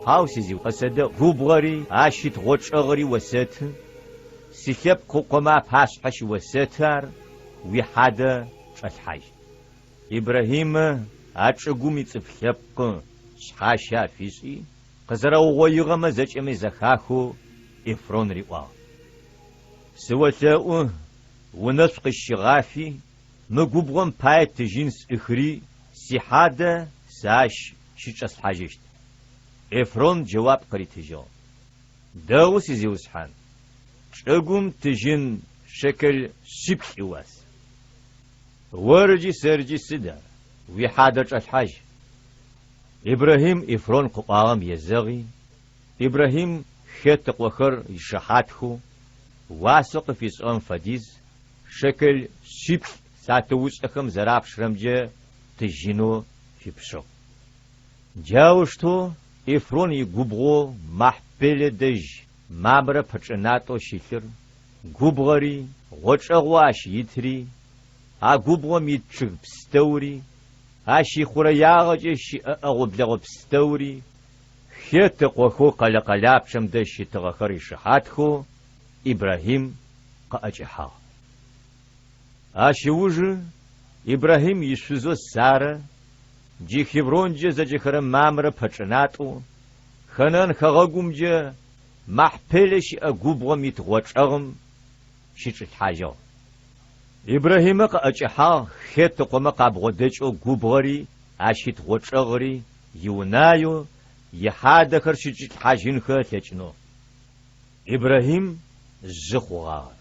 Хьау, сизиу, къысэдэӏу, губгъори, ащ ит гъочӏэгъыри осэты, силъэпкъ ыкъомэ апашъхьэ щыосэты ар, уихьадэ чӏэлъхьажь. Ибрахьимэ а чӏыгум ицӏыф лъэпкъы шъхьащэ афишӏи, къызэрэугъоигъэмэ зэкӏэми зэхахэу Эфрон риӏуагъ, Сыолъэӏу, унэшӏу къысщыгъафи, мы губгъом пае тыжьын сӏыхыри, сихьадэ сэ ащ щычӏэслъхьажьыщт. Эфрон джэуап къыритыжьыгъ, Дэгъу, сизиусхьан, чӏыгум тыжьын шекел шъиплӏ ыуас. Орджи сэрджи сыд ар, уихьадэ чӏэлъхьажь. Ибрахьим Эфрон къыӏуагъэм езэгъи, Ибрахьим Хет ыкъохэр ишыхьатхэу, уасэу къыфишӏыгъэм фэдиз шекел шъиплӏ сатыушӏэхэм зэрапшырэмкӏэ тыжьынэу фипшыгъ. Джаущтэу Эфрон игубгъоу Махпелэ дэжь Мамрэ пэчӏынатӏэу щылъыр, губгъэри, гъочӏэгъоу ащ итри, а губгъом ит чъыг пстэури, ащ ихъурэягъэкӏэ щыӏэ ӏэгъо-блэгъо пстэури, Хет ыкъохэу къэлэ къэлапчъэм дэжь щытыгъэхэр ишыхьатхэу Ибрахьим къыӏэкӏэхьагъ. Ащ ыужы Ибрахьим ишъузэу Сарэ, джы Хевронкӏэ зэджэхэрэ Мамрэ пэчӏынатӏэу, Ханаан хэгъэгумкӏэ Махпелэ щыӏэ губгъом ит гъочӏэгъым щычӏилъхьажьыгъ. Ибрахьимэ къыӏэкӏэхьагъ Хет ыкъомэ къабгъодэкӏэу губгъэри ащ ит гъочӏэгъри иунаеу ихьадэхэр щычӏилъхьажьынхэ ылъэкӏынэу. Ибрахьим жъы хъугъагъэ.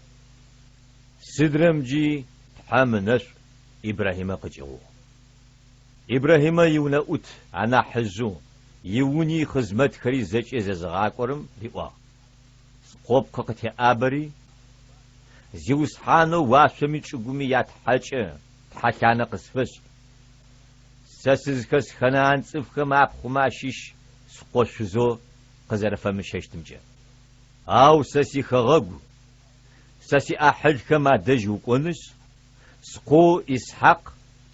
Сыдрэмджи Тхьэм ынэшӏу Ибрахьимэ къыкӏыгъугъ. Ибрахьимэ иунэӏут анахьыжъэу, иуни ихъызмэтхэри зэкӏэ зезыгъакӏорэм риӏуагъ, Скъопкъы къытеӏабэри, Зиусхьанэу уашъоми чӏыгуми я Тхьэкӏэ тхьэлъанэ къысфэшӏ, сэ сызхэс ханаан цӏыфхэм апхъумэ ащыщ скъо шъузэу къызэрэфэмыщэщтымкӏэ. Ау сэ сихэгъэгу, сэ сиӏахьылхэм адэжь укӏонышъ, скъоу Исхьакъ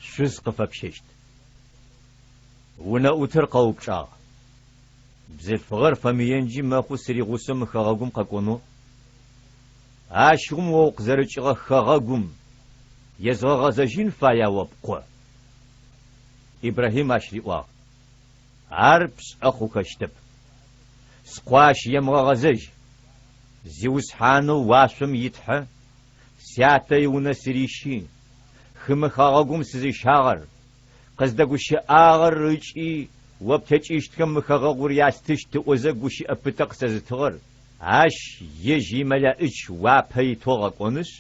шъуз къыфэпщэщт. Унэӏутыр къэупчӏагъ, Бзылъфыгъэр фэмыенджи мэхъу сыригъусэу мы хэгъэгум къэкӏонэу. Ащыгъум о укъызэрыкӏыгъэ хэгъэгум езгъэгъэзэжьын фая о пкъо? Ибрахьим ащ риӏуагъ, Ар пшӏэ хъухэщтэп. Скъо ащ емыгъэгъэзэжь. Зиусхьанэу уашъом и Тхьэ, сятэ иунэ сырищи, хымэ хэгъэгум сызыщагъэр, къыздэгущыӏагъэр ыкӏи о птекӏыщтхэм мы хэгъэгур ястыщт ыӏозэ гущыӏэ пытэ къысэзытыгъэр, ащ ежь имэлэӏич уапэ итэу ыгъэкӏонышъ,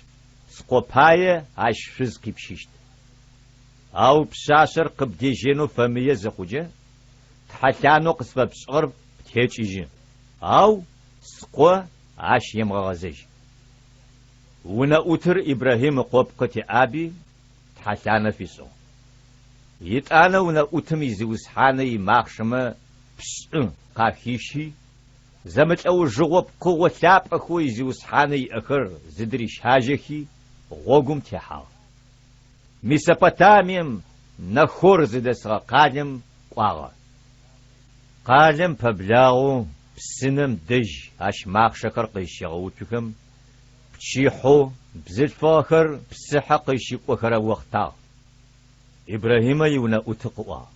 скъо пае ащ шъуз къипщыщт. Ау пшъашъэр къыбдежьэнэу фэмые зыхъукӏэ, тхьэлъанэу къысфэпшӏыгъэр птекӏыжьы, ау скъо ащ емыгъэгъэзэжь. Унэӏутыр Ибрахьим ыкъопкъы теӏаби, тхьэлъанэ фишӏыгъ. Етӏанэ унэӏутым изиусхьаны имахъшэмэ пшӏы къахищи, зэмылӏэужыгъо пкъыгъо лъапӏэхэу изиусхьаны иӏэхэр зыдырищажьэхи, гъогум техьагъ. Месопотамием Нахор зыдэсыгъэ къалэм кӏуагъэ. Къалэм пэблагъэу псынэм дэжь ащ махъшэхэр къызщегъэуцухэм, пчыхьэу бзылъфыгъэхэр псыхьэ къызщыкӏохэрэ охътагъ. Ибрахьимэ иунэӏуты къыӏуагъ,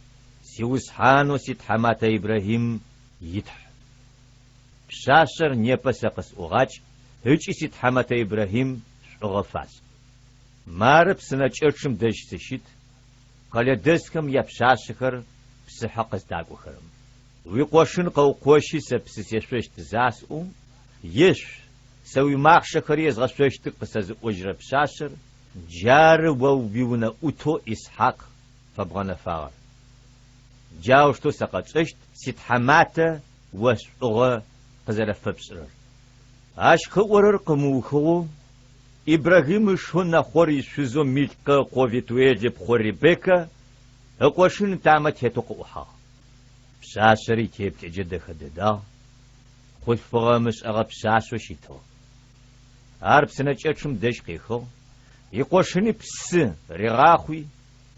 Зиусхьанэу ситхьаматэ Ибрахьим и Тхь! Пшъашъэр непэ сэ къысӏугъакӏ ыкӏи ситхьаматэ Ибрахьим шӏугъэ фашӏ. Мары псынэкӏэчъым дэжь сыщыт, къэлэдэсхэм япшъашъэхэр псыхьэ къыздакӏохэрэм. Уикъошын къэукъощи сэ псы сешъощт засӏоу, ешъу, сэ уимахъшэхэри езгъэшъощтых къысэзыӏожьырэ пшъашъэр, джары о уиунэӏутэу Исхьакъ фэбгъэнэфагъэр. Джаущтэу сэ къэтшӏэщт ситхьаматэ о шӏугъэ къызэрэфэпшӏырэр. Ащ къыӏорэр къымыухыгъэу Ибрахьим ышэу Нахъор ишъузэу Милкъэ ыкъо Ветуел ыпхъу Ребеккэ ыкъошын ытамэ тетэу къыӏухьагъ. Пшъашъэр итеплъэкӏэ дэхэ дэдагъ, хъулъфыгъэ ымышӏэгъэ пшъашъэу щытыгъ. Ар псынэкӏэчъым дэжь къехыгъ, икъошыни псы ригъахъуи,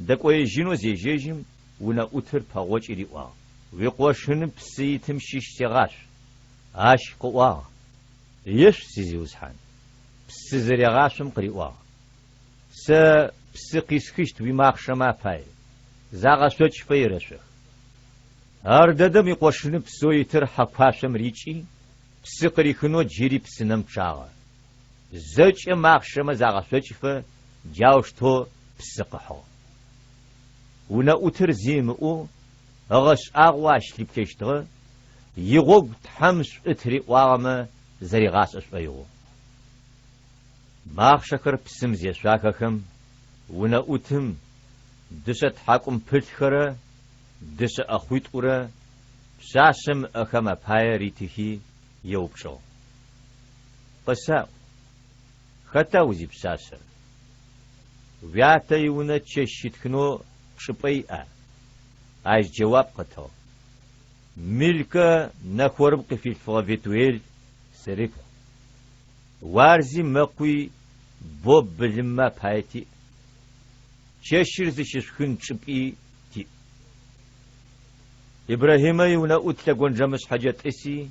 дэкӏоежьынэу зежьэжьым, унэӏутыр пэгъокӏи риӏуагъ. Уикъошыны псы итым щыщ сегъашъу. Ащ къыӏуагъ, Ешъу, сизиусхьан. Псы зырегъашъом къыриӏуагъ, Сэ псы къисхыщт уимахъшэмэ апай, загъэшъокӏфэ ерэшъох. Ардэдэм икъошыны псэу итыр хьэкуашъом рикӏи, псы къырихынэу джыри псынэм чъагъэ. Зэкӏэ махъшэмэ загъэшъокӏфэ джаущтэу псы къыхьыгъ. Унэӏутыр зи ымыӏоу, ыгъэшӏагъоу ащ лъыплъэщтыгъэ, игъогу Тхьэм шӏу тыриӏуагъэмэ зэригъашӏэ шӏоигъоу. Махъшэхэр псым зешъуахэхэм, унэӏутым дышъэ тхьакӏумпылъхэрэ дышъэ ӏэхъуитӏурэ пшъашъэм ыӏэхэм апае ритыхи, еупчӏыгъ. Къысаӏу, хэта узипшъашъэр? Уятэ иунэ чэщ щитхынэу чӏыпӏэ иӏа? Ащ джэуап къытыгъ, Милкэ Нахорым къыфилъфыгъэ Ветуел сырыпхъу. Уарзи мэкъуи бо былыммэ апае тиӏ, чэщыр зыщышъухын чӏыпӏи тиӏ. Ибрахьимэ иунэӏут лъэгонджэмышъхьэкӏэ тӏыси,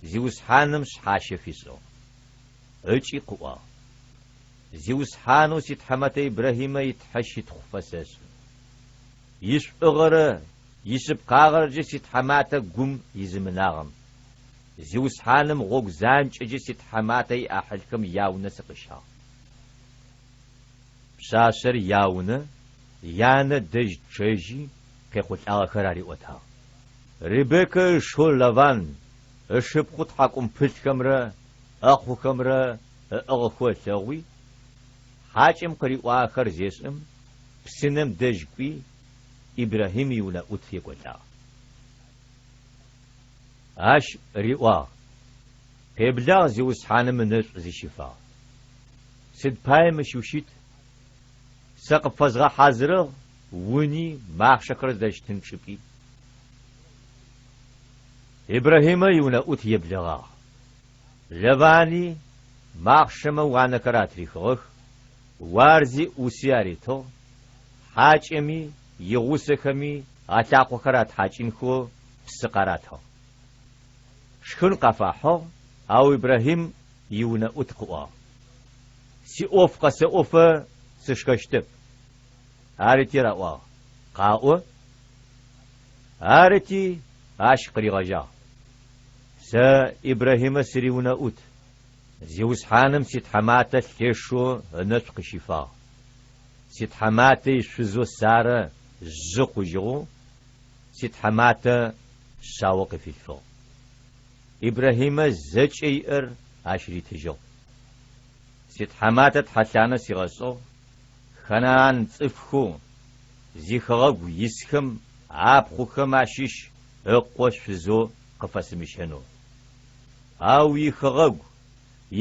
Зиусхьаным шъхьащэ фишӏыгъ ыкӏи къыӏуагъ, Зиусхьанэу ситхьэмэтэ Ибрахьимэ и Тхьэ щытхъу фэсэшӏы. Ишӏугъэрэ ишъыпкъагъэрэкӏэ ситхьэматэ гум изымынагъэм, Зиусхьаным гъогу занкӏэкӏэ ситхьэматэ иӏахьылхэм яунэ сыкъыщагъ. Пшъашъэр яунэ, янэ дэжь чъэжьи, къехъулӏагъэхэр ариӏотагъ. Ребеккэ ышэу Лаван ышыпхъу тхьакӏумпылъхэмрэ ӏэхъухэмрэ ыӏыгъхэу ылъэгъуи, хьакӏэм къыриӏуагъэхэр зешӏэм, псынэм дэжь кӏуи, Ибрахьим иунэӏут екӏолӏагъ. Ащ риӏуагъ, Къеблагъ, Зиусхьаным ынэшӏу зыщыфагъ. Сыд пае мыщ ущыт? Сэ къыпфэзгъэхьазырыгъ уни, махъшэхэр зыдэщытын чӏыпӏи. Ибрахьимэ иунэӏут еблэгъагъ. Лавани махъшэмэ уанэхэр атрихыгъэх, уарзи ӏуси аритыгъ, хьакӏэми, игъусэхэми алъакъохэр атхьакӏынхэу псы къаратыгъ. Шхын къафахьыгъ, ау Ибрахьим иунэӏут къыӏуагъ, Сиӏоф къэсэӏофэ сышхэщтэп. Арыти раӏуагъ, Къаӏо. Арыти ащ къыригъэжьагъ, Сэ Ибрахьимэ сыриунэӏут, Зиусхьаным ситхьаматэ лъэшэу ынэшӏу къыщифагъ. Ситхьаматэ ишъузэу Сарэ жъы хъужьыгъэу ситхьаматэ шъао къыфилъфыгъ. Ибрахьимэ зэкӏэ иӏэр ащ ритыжьыгъ. Ситхьаматэ тхьэлъанэ сигъэшӏыгъ, ханаан цӏыфхэу зихэгъэгу исхэм апхъухэм ащыщ ыкъо шъузэу къыфэсымыщэнэу. Ау ихэгъэгу,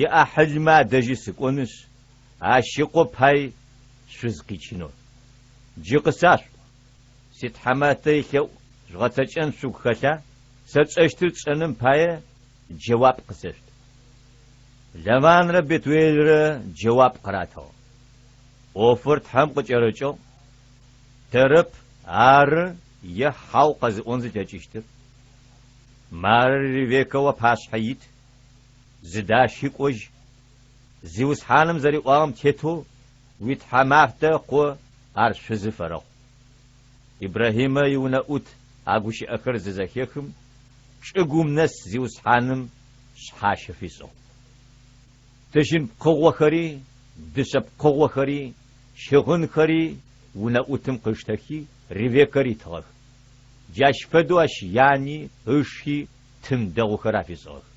иӏахьылмэ адэжьы сыкӏонышъ, ащ ыкъо пай шъуз къичынэу. Джы къысашъуӏу, ситхьаматэ илъэӏу жъугъэцэкӏэн шъугу хэлъа? Сэ тшӏэщтыр тшӏэным пае джэуап къысэшъут. Лаванрэ Бетуелрэ джэуап къыратыгъ. ӏофыр Тхьэм къыкӏэрыкӏыгъ, тэрэп ары е хьау къэзыӏон зылъэкӏыщтыр. Мары Ревеккэ уапашъхьэ ит, зыдащи кӏожь. Зиусхьаным зэриӏуагъэм тетэу уитхьаматэ ыкъо ар шъузы фэрэхъу. Ибрахьимэ иунэӏут а гущыӏэхэр зызэхехым, чӏыгум нэс Зиусхьаным шъхьащэ фишӏыгъ. Тыжьын пкъыгъохэри, дышъэ пкъыгъохэри, щыгъынхэри унэӏутым къыштэхи, Ревеккэ ритыгъэх. Джащ фэдэу ащ яни ыши тын дэгъухэр афишӏыгъэх.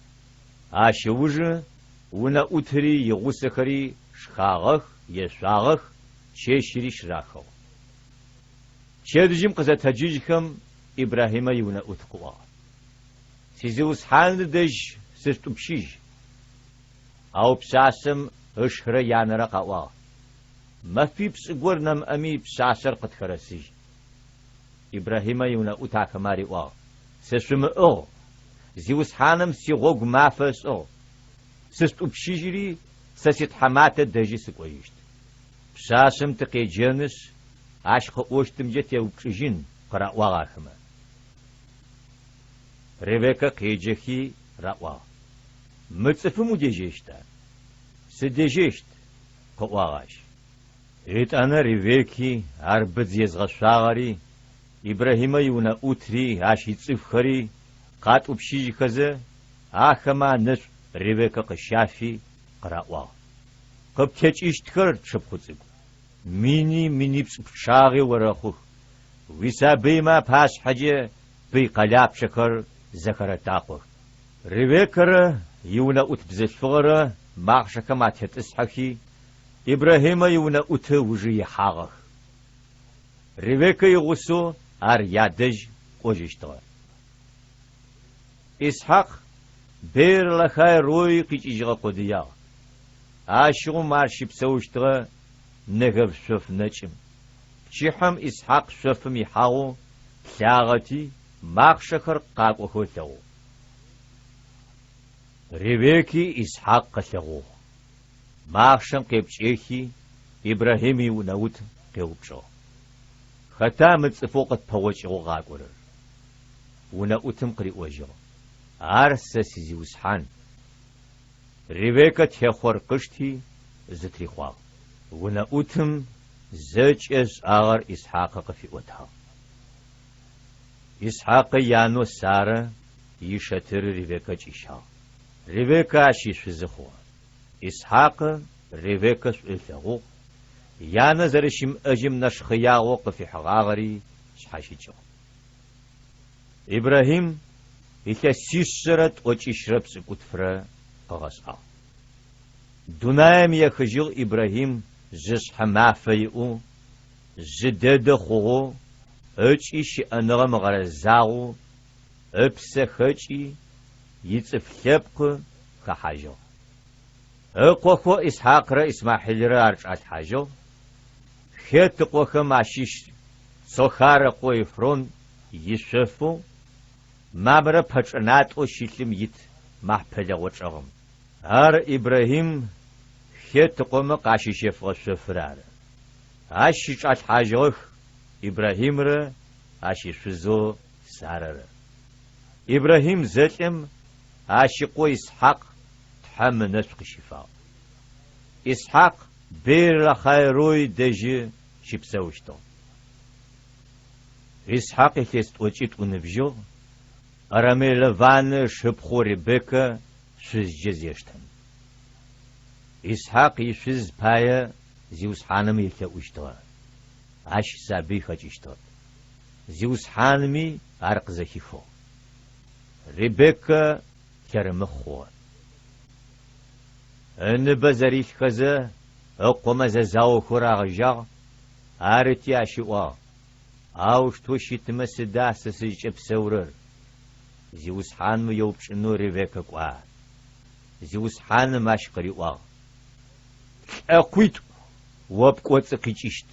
Ащ ыужы унэӏутыри игъусэхэри шхагъэх, ешъуагъэх, чэщыри щырахыгъ. Пчэдыжьым къызэтэджыжьхэм Ибрахьимэ иунэӏут къыӏуагъ, Сизиусхьаны дэжь сышъутӏупщыжь. Ау пшъашъэм ышырэ янэрэ къаӏуагъ, Мэфипшӏ гор нэмыӏэми пшъашъэр къытхэрэсыжь. Ибрахьимэ иунэӏут ахэмэ ариӏуагъ, Сышъумыӏыгъ, Зиусхьаным сигъогу мафэ ышӏыгъ, сышъутӏупщыжьыри сэ ситхьаматэ дэжьи сыкӏожьыщт. Пшъашъэм тыкъеджэнышъ, ащ къыӏощтымкӏэ теупчӏыжьын, къыраӏуагъ ахэмэ. Ревеккэ къеджэхи раӏуагъ, Мы цӏыфым удежьэщта? Сыдежьэщт, къыӏуагъ ащ. Етӏанэ Ревекки, ар быдз езгъэшъуагъэри, Ибрахьимэ иунэӏутри, ащ ицӏыфхэри къатӏупщыжьхэзэ, ахэмэ анэшӏу Ревеккэ къыщафи, къыраӏуагъ, Къыптекӏыщтхэр, тшыпхъу цӏыкӏу, мини минипшӏ пчъагъи орэхъух, уисабыймэ апашъхьэкӏэ пый къэлапчъэхэр зэхэрэтакъох. Ревеккэрэ иунэӏут бзылъфыгъэрэ махъшэхэм атетӏысхьэхи, Ибрахьимэ иунэӏуты ыужы ихьагъэх. Ревеккэ игъусэу ар ядэжь кӏожьыщтыгъэ. Исхьакъ Беэр-Лахай-Рои къикӏыжьыгъэ къодыягъ. Ащыгъум ар щыпсэущтыгъэ Негэв шъоф нэкӏым. Пчыхьэм Исхьакъ шъофым ихьагъэу плъагъэти, махъшэхэр къакӏохэу ылъэгъугъ. Ревекки Исхьакъ къылъэгъугъ. Махъшэм къепкӏэхи, Ибрахьим иунэӏут къеупчӏыгъ, Хэта мы цӏыфэу къытпэгъокӏыгъэу къакӏорэр? Унэӏутым къыриӏожьыгъ, Ар сэ сизиусхьан. Ревеккэ техъор къышти, зытрихъуагъ. Унэӏутым зэкӏэ ышӏагъэр Исхьакъы къыфиӏотагъ. Исхьакъы янэу Сарэ ишэтыры Ревеккэ кӏищагъ. Ревеккэ ащ ишъузы хъугъэ. Исхьакъы Ревеккэ шӏу ылъэгъугъ, янэ зэрэщымыӏэжьым нэшхъыягъэу къыфихьыгъагъэри шъхьащыкӏыгъ. Ибрахьим илъэсишъэрэ тӏокӏищрэ пшӏыкӏутфрэ къыгъэшӏагъ. Дунаим ехыжьыгъ Ибрахьим жъышъхьэ мафэ иӏэу, жъы дэдэ хъугъэу ыкӏи щыӏэныгъэм ыгъэрэзагъэу ыпсэ хэкӏи, ицӏыф лъэпкъы хэхьажьыгъ. Ыкъохэу Исхьакърэ Исмахьилрэ ар чӏалъхьажьыгъ, Хет ыкъохэм ащыщ Цохар ыкъо Ефрон ишъофэу Мамрэ пэчӏынатӏэу щылъым ит Махпэлэ гъочӏэгъым. Ар Ибрахьим Хет ыкъомэ къащищэфыгъэ шъофыр ары. Ащ щычӏалъхьажьыгъэх Ибрахьимрэ ащ ишъузэу Сарэрэ. Ибрахьим зэлӏэм, ащ ыкъо Исхьакъ Тхьэм ынэшӏу къыщифагъ. Исхьакъ Беэр-Лахай-Рой дэжьы щыпсэущтыгъ. Исхьакъ илъэс тӏокӏитӏу ыныбжьыгъ, Арамей Лаванэ ышыпхъоу Ребеккэ шъузджэ зештэм. Исхьакъ ишъуз пае Зиусхьаным елъэӏущтыгъэ, ащ сабый хэкӏыщтыгъэп. Зиусхьанми ар къызэхихыгъ. Ребеккэ лъэрымыхъ хъугъэ. Ыныбэ зэрилъхэзэ, ыкъомэ зэзаохэу рагъэжьагъ, арыти ащ ыӏуагъ, Аущтэу щытмэ сыда сэ сызкӏэпсэурэр? Зиусхьаным еупчӏынэу Ревеккэ кӏуа. Зиусхьаным ащ къыриӏуагъ, Лӏэкъуитӏу о пкӏоцӏы къикӏыщт.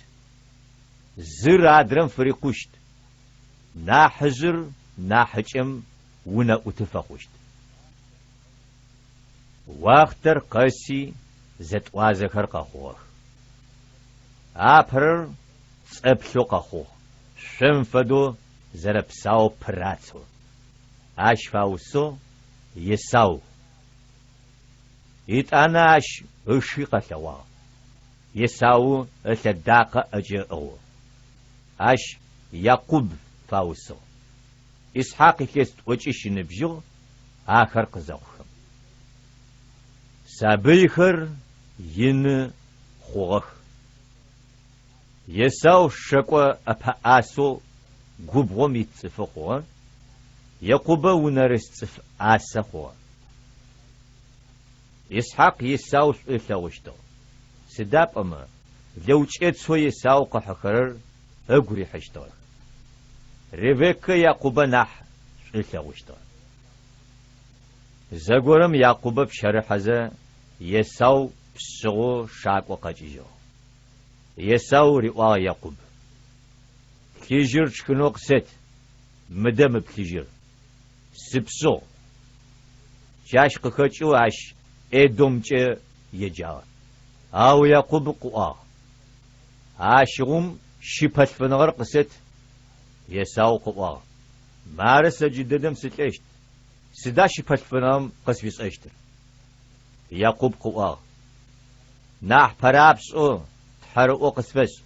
Зыр адрэм фырикъущт, нахьыжъыр нахьыкӏэм унэӏуты фэхъущт. Уахътэр къэси зэтӏуазэхэр къэхъугъэх. Апэрэр цӏэплъэу къэхъугъ, шъом фэдэу зэрэпсаоу пырацэу. Ащ фаусыгъ Есау. Етӏанэ ащ ыши къэлъэгъуагъ. Есау ылъэдакъэ ӏэкӏэ ыӏыгъэу. Ащ Якъуб фаусыгъ. Исхьакъ илъэс тӏокӏищ ыныбжьыгъ ахэр къызэхъухэм. Сабыйхэр ины хъугъэх. Есау шэкӏо ӏэпэӏасэу губгъом ит цӏыфы хъугъэ, Якъубэ унэрыс цӏыф ӏасэ хъугъэ. Исхьакъ Есау шӏу ылъэгъущтыгъ, сыда пӏомэ лэукӏэцэу Есау къыхьыхэрэр ыгу рихьыщтыгъэх. Ревеккэ Якъубэ нахь шӏу ылъэгъущтыгъ. Зэгорэм Якъубэ пщэрыхьэзэ Есау пшъыгъэу шакӏо къэкӏыжьыгъ. Есау риӏуагъ Якъуб, Плъыжьыр тшхынэу къысэт, мыдэ мы плъыжьыр. Сыпшъыгъ. Джащ къыхэкӏэу ащ Эдомкӏэ еджагъэх. Ау Якъуб къыӏуагъ, Ащыгъум щыпэлъфыныгъэр къысэт. Есау къыӏуагъ, Мары сэ джыдэдэм сылӏэщт. Сыда щыпэлъфыныгъэм къысфишӏэщтыр? Якъуб къыӏуагъ, Нахьпэ рапшӏэу тхьэрыӏо къысфэшӏ.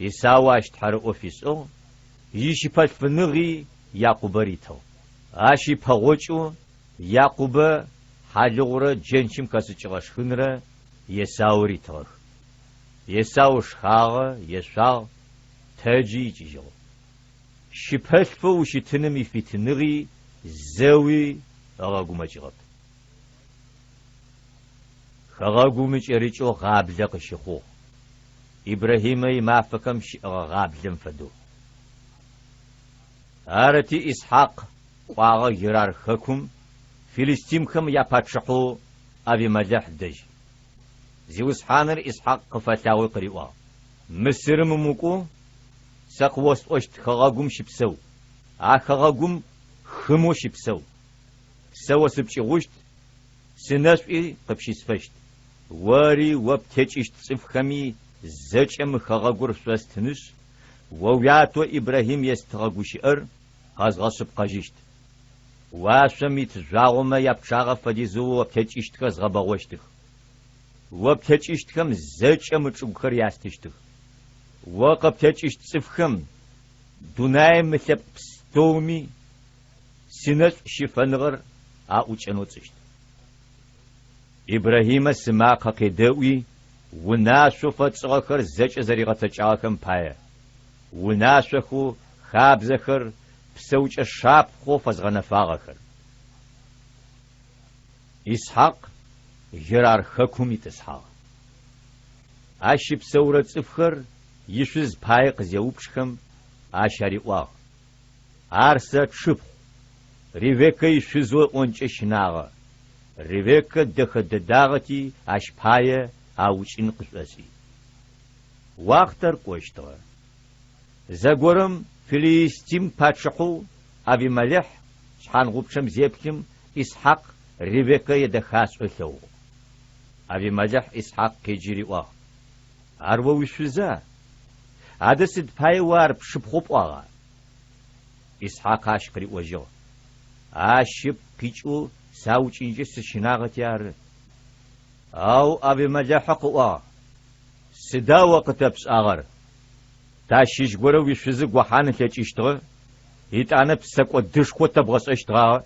Исау ащ тхьэрыӏо фишӏыгъ, ищыпэлъфыныгъи Якъубэ ритыгъ. Ащ ипэгъокӏэу Якъубэ хьалыгъурэ джэнчым хэшӏыкӏыгъэ шхынрэ Есау ритыгъэх. Есау шхагъэ, ешъуагъ, тэджи икӏыжьыгъ. Щыпэлъфэу ущытыным ифитыныгъи зэуи ыгъэгумэкӏыгъэп. Хэгъэгум икӏэрыкӏэу гъаблэ къыщыхъугъ, Ибрахьимэ имафэхэм щыӏэгъэ гъаблэм фэдэу. Арыти, Исхьакъ кӏуагъэ Герар хэкум филистимхэм япачъыхьэу Авимэлэхь дэжь. Зиусхьаныр Исхьакъ къыфэлъагъуи къыриӏуагъ, Мысырым умыкӏоу сэ къыосӏощт хэгъэгум щыпсэу, а хэгъэгум хымэу щыпсэу. Сэ о сыпкӏыгъущт, сынэшӏуи къыпщысфэщт. Ори о птекӏыщт цӏыфхэми зэкӏэ мы хэгъэгур шъостынышъ, о уятэу Ибрахьим естыгъэ гущыӏэр къэзгъэшъыпкъэжьыщт. Уашъом ит жъуагъомэ япчъагъэ фэдизэу о птекӏыщтхэр згъэбэгъощтых. О птекӏыщтхэм зэкӏэ мы чӏыгухэр ястыщтых. О къыптекӏыщт цӏыфхэм, дунаим ылъэпкъ пстэуми синэшӏу щыфэныгъэр аӏукӏэнэу тшӏыщт. Ибрахьимэ сымакъэ къедэӏуи, унашъоу фэтшӏыгъэхэр зэкӏэ зэригъэцэкӏагъэхэм пае, унашъохэу, хабзэхэр, псэукӏэ шапхъэу фэзгъэнэфагъэхэр. Исхьакъ Герар хэкум итӏысхьагъ. Ащ щыпсэурэ цӏыфхэр ишъуз пае къызеупчӏхэм, ащ ариӏуагъ, Ар сэ тшыпхъу, Ревеккэ ишъузэу ыӏонкӏэ щынагъэ. Ревеккэ дэхэ дэдагъэти, ащ пае аукӏын къышӏошӏи. Уахътэр кӏощтыгъэ. Зэгорэм филиистим пачъыхьэу Авимэлэхь шъхьангъупчъэм зеплъым, Исхьакъ Ревеккэ едэхашӏэу ылъэгъугъ. Авимэлэхь Исхьакъ къеджи риӏуагъ, Ар о уишъуза? Адэ сыд пае о ар пшыпхъоу пӏуагъа? Исхьакъ ащ къыриӏожьыгъ, Ащ ыпкъ къикӏэу саукӏынкӏэ сыщынагъэти ары. Ау Авимэлэхьы къыӏуагъ, Сыда о къытэпшӏагъэр? Тащыщ горэ уишъузы гохьан ылъэкӏыщтыгъэ, етӏанэ псэкӏодышхо тэбгъэшӏэщтгъагъэ.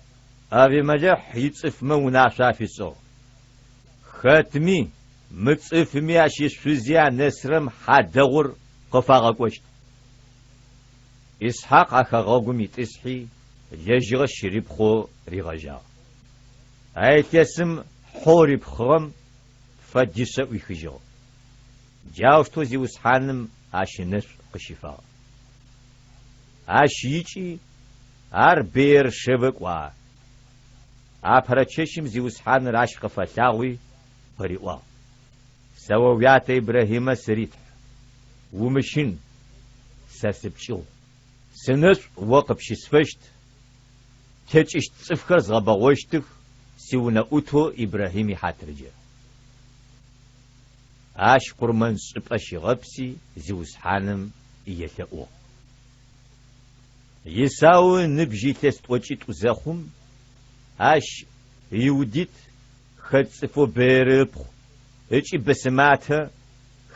Авимэлэхь ицӏыфмэ унашъо афишӏыгъ, Хэтми, мы цӏыфми ащ ишъузи анэсрэм хьадэгъур къыфагъэкӏощт. Исхьакъ а хэгъэгум итӏысхьи, лэжьыгъэ щырипхъэу ригъэжьагъ. А илъэсым хьоу рипхъыгъэм фэдишъэ ӏуихыжьыгъ. Джаущтэу Зиусхьаным ащ ынэшӏу къыщифагъ. Ащ икӏи, ар Беер-Шевэ кӏуагъэ. Апэрэ чэщым Зиусхьаныр ащ къыфэлъагъуи, къыриӏуагъ, Сэ о уятэ Ибрахьимэ сыри Тхь, умыщын, сэ сыпкӏыгъу. Сынэшӏу о къыпщысфэщт, птекӏыщт цӏыфхэр згъэбэгъощтых сиунэӏутэу Ибрахьим ихьатыркӏэ. Ащ къурмэншӏыпӏэ щигъэпси Зиусхьаным елъэӏугъ. Исау ыныбжь илъэс тӏокӏитӏу зэхъум, ащ Иудит хет цӏыфэу Бееры ыпхъу ыкӏи Бэсэматэ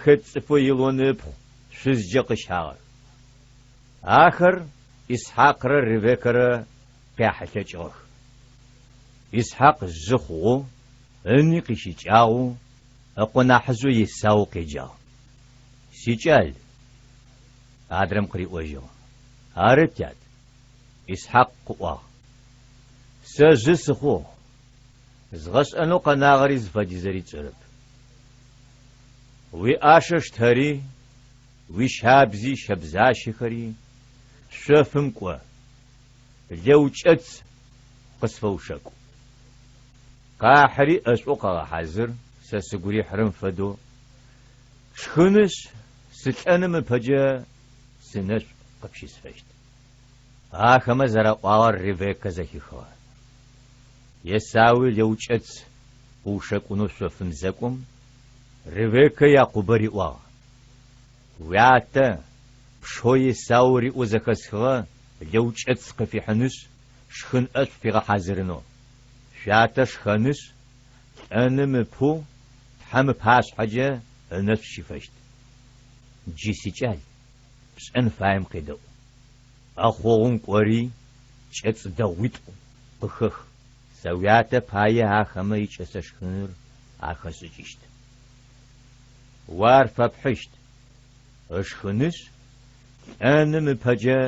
хет цӏыфэу Елоны ыпхъу шъузкӏэ къыщагъэх. Ахэр Исхьакърэ Ревеккэрэ къяхьылъэкӏыгъэх. Исхьакъ жъы хъугъэу, ыни къищыкӏагъэу, ыкъо нахьыжъэу Есау къеджагъ. Сикӏал, адрэм къыриӏожьыгъ, ары, тят, Исхьакъ къыӏуагъ, сэ жъы сыхъугъ, згъэшӏэнэу къэнагъэри зыфэдизэри тшӏэрэп. Уиӏашэ штэри, уищабзи щэбзащэхэри шъофым кӏо, лэукӏэц къысфэушэкӏу. Къахьыри ӏэшӏоу къэгъэхьазыр, сэ сыгу рихьырэм фэдэу, тшхынышъ, сылӏэным ыпэкӏэ сынэшӏу къыпщысфэщт. Ахэмэ зэраӏуагъэр Ревеккэ зэхихыгъэ. Есауи лэукӏэц къыушэкӏунэу шъофым зэкӏом, Ревеккэ Якъубэ риӏуагъ, Уятэ, пшэу Есау риӏоу зэхэсхыгъэ лэукӏэц къыфихьынышъ, шхын ӏэшӏу фигъэхьазырынэу. Шъуятэ шхэнышъ, лӏэным ыпэу Тхьэм ыпашъхьэкӏэ ынэшӏу щифэщт. Джы, сикӏал, пшӏэн фаем къедэӏу. ӏэхъогъум кӏори, кӏэц дэгъуитӏу къыхэх. Сэ уятэ пае ахэмэ икӏэсэ шхыныр ахэсшӏыкӏыщт. О ар фэпхьыщт, ышхынышъ, лӏэным ыпэкӏэ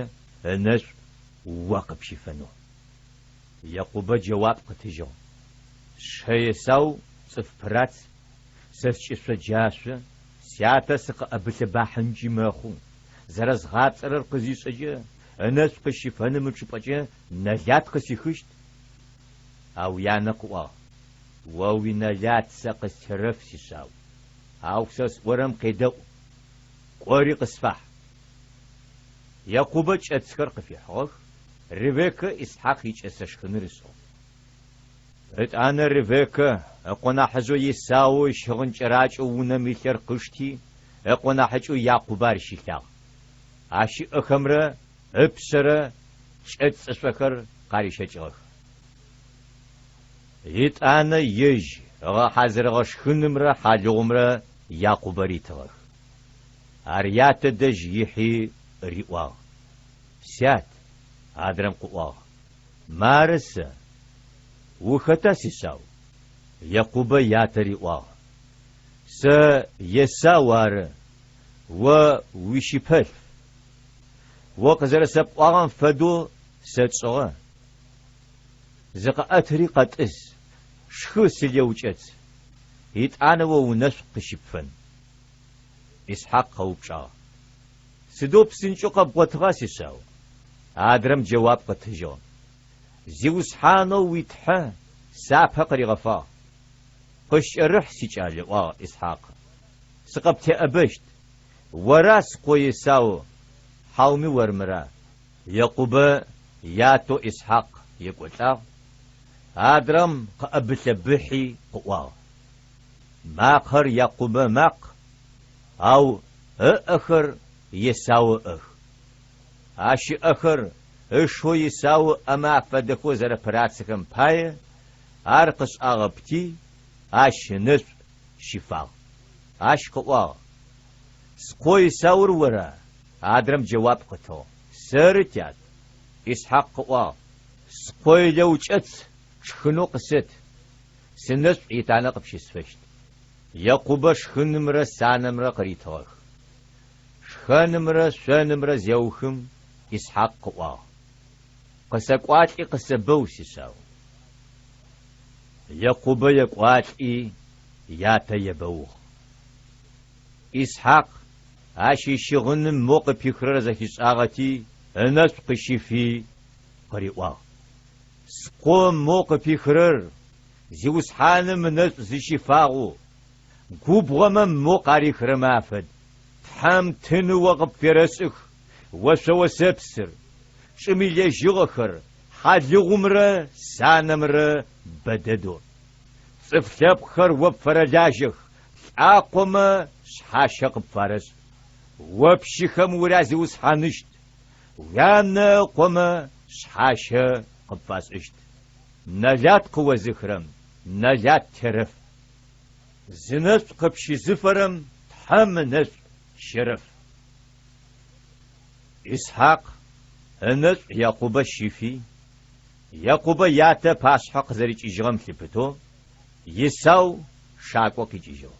ынэшӏу о къыпщифэнэу. Якъубэ джэуап къытыжьыгъ, Сшы Есау цӏыф пырац, сэ скӏышъо джашъо, сятэ сыкъыӏэбылъэбахьынкӏи мэхъу, зэрэзгъапцӏэрэр къызишӏэкӏэ, ынэшӏу къысщифэным ычӏыпӏэкӏэ нэлат къысихыщт. Ау янэ къыӏуагъ, О уинэлат сэ къыстерэф, сишъау, ау сэ сӏорэм къедэӏу, кӏори къысфахь. Якъубэ кӏэцхэр къыфихьыгъэх, Ревеккэ Исхьакъ икӏэсэ шхыныр ышӏыгъ. Ытӏанэ Ревеккэ ыкъо нахьыжъэу Есау ищыгъын кӏэракӏэу унэм илъэр къышти, ыкъо нахьыкӏэу Якъубэ ар щилъагъ. Ащ ыӏэхэмрэ ыпшъэрэ кӏэцӏышъохэр къарищэкӏыгъэх. Етӏанэ ежь ыгъэхьазырыгъэ шхынымрэ хьалыгъумрэ Якъубэ ритыгъэх. Ар ятэ дэжь ихьи риӏуагъ, Сят, адрэм къыӏуагъ, мары сэ. Ухэта, сишъау? Якъубэ ятэ риӏуагъ, Сэ Есау ары, о уищыпэлъф. О къызэрэсэпӏуагъэм фэдэу сэ тшӏыгъэ. Зыкъэӏэтыри къэтӏыс, шхы силэукӏэц, итӏанэ о унэшӏу къыщыпфэн. Исхьакъ къэупчӏагъ, Сыдэу псынкӏэу къэбгъотыгъа, сишъау? Адрэм джэуап къытыжьыгъ, Зиусхьанэу уи Тхьэ сапэ къыригъэфагъ. Къыскӏэрыхь, сикӏал, ыӏуагъ Исхьакъ, сыкъыптеӏэбэщт. Ора скъо Есау, хьауми ормыра? Якъубэ ятэу Исхьакъ екӏолӏагъ, адрэм къыӏэбылъэбыхьи къыӏуагъ, Макъэр Якъубэ ымакъ, ау ыӏэхэр Есау ыӏэх. Ащ ыӏэхэр ышэу Есау ыӏэмэ афэдэхэу зэрэпырацэхэм пае ар къышӏагъэпти, ащ ынэшӏу щифагъ. Ащ къыӏуагъ, Скъо Есаур ора? Адрэм джэуап къытыгъ, Сэры, тят. Исхьакъ къыӏуагъ, Скъо илэукӏэц шхынэу къысэт, сынэшӏу етӏанэ къыпщысфэщт. Якъубэ шхынымрэ санэмрэ къыритыгъэх. Шхэнымрэ шъонымрэ зеухым, Исхьакъ къыӏуагъ, Къысэкӏуалӏи къысэбэу, сишъау. Якъубэ екӏуалӏи, ятэ ебэугъ. Исхьакъ ащ ищыгъыным моу къыпихырэр зэхишӏагъэти, ынэшӏу къыщифи, къыриӏуагъ, Скъо моу къыпихырэр Зиусхьаным ынэшӏу зыщифагъэу, губгъомэ моу къарихырэмэ афэд. Тхьэм тыны о къыпферэшӏых ошъо осэпсыр, чӏым илэжьыгъэхэр, хьалыгъумрэ санэмрэ бэдэдэу. Цӏыф лъэпкъхэр о пфэрэлажьэх, лӏакъомэ шъхьащэ къыпфарэшӏ. О пщыхэм урязиусхьаныщт, уянэ ыкъомэ шъхьащэ къыпфашӏыщт. Нэлат къыозыхырэм нэлат терэф. Зынэшӏу къыпщызыфэрэм Тхьэм ынэшӏу щерэф. Исхьакъ ынэшӏу Якъубэ щифи, Якъубэ ятэ ыпашъхьэ къызэрикӏыжьыгъэм лъыпытэу Исау шакӏо къикӏыжьыгъ.